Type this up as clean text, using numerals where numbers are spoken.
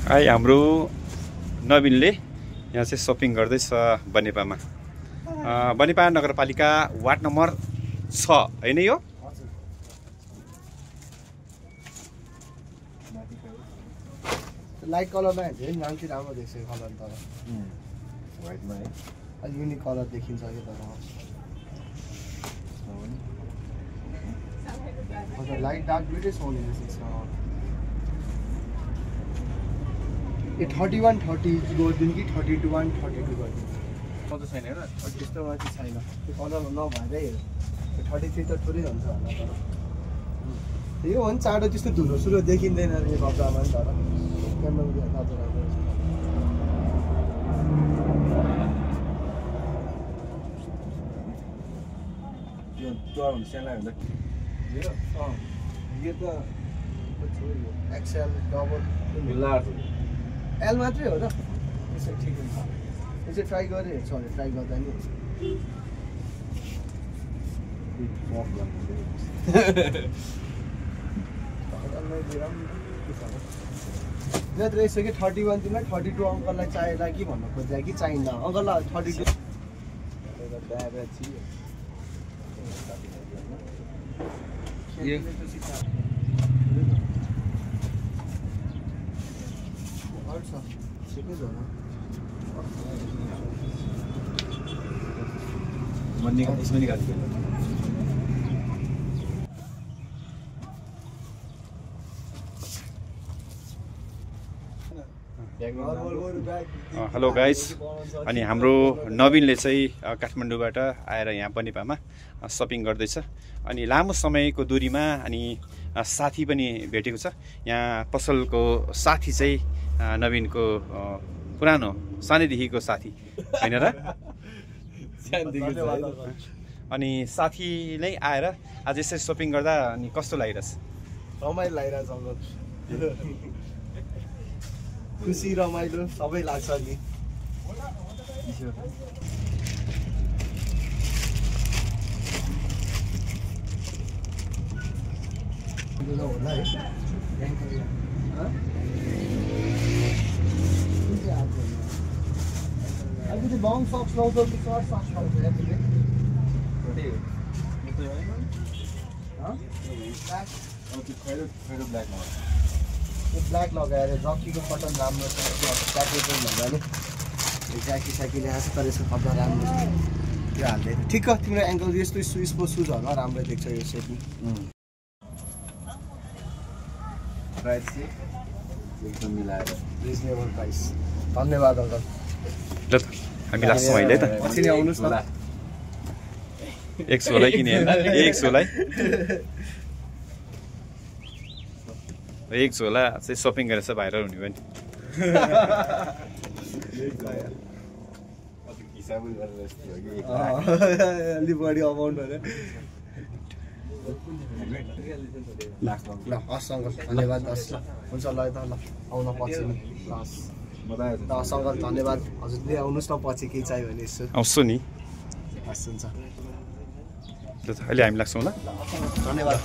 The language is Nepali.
हाम्रो नवीनले यहाँ चाहिँ सपिङ गर्दैछ बनेपामा। बनेपा नगरपालिका वार्ड नम्बर 6 हैन यो? लाइट कलरमा हेर्छ नि राम्रो राम्रो देख्छ कलर तर व्हाइटमा है अलि युनिक कलर देखिन्छ कि तर लाइट डार्क दुइटै सुहाउने रहेछ। ए 31 30 गरिदिनु कि 31 32 गरिदिनु कस्तो छैन हेर त्यस्तो माथि छैन त्यो कलर नभएरै हेर 33 त थोरै हुन्छ होला तर त्यही हो नि चाँडो त्यस्तो धुलो सुलो देखिँदैन यो कपडामा नि तर क्यामेरा राम्रो राम्रो यो टुवा हुन्छ सेला हुन्छ यो त एक्सएल डबल लार्ज एल मात्रै हो र यसो ठिक हुन्छ यसो ट्राई गरेँ हेर्छु भने ट्राई गर्दा नि नत्र यसो कि 31 तिमीलाई 32 अङ्कललाई चाहिएला कि भन्न खोजेँ कि चाहिन्न अङ्कललाई 32 इसमें निकाल दिया हेलो गाइस, अनि हाम्रो नवीनले चाहिँ काठमाडौँबाट आएर यहाँ बनेपामा सपिङ गर्दैछ। अनि लामो समयको दूरीमा अनि साथी पनि भेटेको छ। यहाँ पसलको साथी चाहिँ नवीनको पुरानो सानैदेखिको साथी हैन र? अनि साथी नै आएर आज यसरी सपिङ गर्दा अनि कस्तो लागिरहेछ? रमाइलो लागिरहेछ अङ्कल, खुसी रमाइलो सबै लाग्छ नि। होला है अलिकति लङ सक्स लाउँछ कि सर्ट सक्स लाउँछ ब्ल्याक लगाएर जक्कीको कटन राम्रो छ ज्याकेट भन्दा नि ज्याकी स्याकी ल्याएको छ तर यसको कपडा राम्रो छ त्यो हाल्दै ठिक तिम्रो एङ्कल यस्तो स्पोर्ट सुजहरू राम्रो देख्छ यो सेट नि। प्राइस चाहिँ एकदम मिलाएर रिजनेबल प्राइस। धन्यवाद अङ्कल। ल त हामी लाग्छौँ अहिले त। पछि नै आउनुहोस् न। 100 लाई किने हैन? 100 लाई 100 ला चाहिँ सपिङ गरेर चाहिँ भाइरल हुने भयो नि। अलि बढी अमाउन्ट अरे। ल हस् अङ्कल धन्यवाद। हस् ल हुन्छ ल त ल आउन पछि नि हस् हस् अङ्कल धन्यवाद। हजुरले आउनुहोस् न पछि केही चाहियो भने यसो आउँछु नि। हस् हुन्छ ल त अहिले हामी लाग्छौँ ल। धन्यवाद।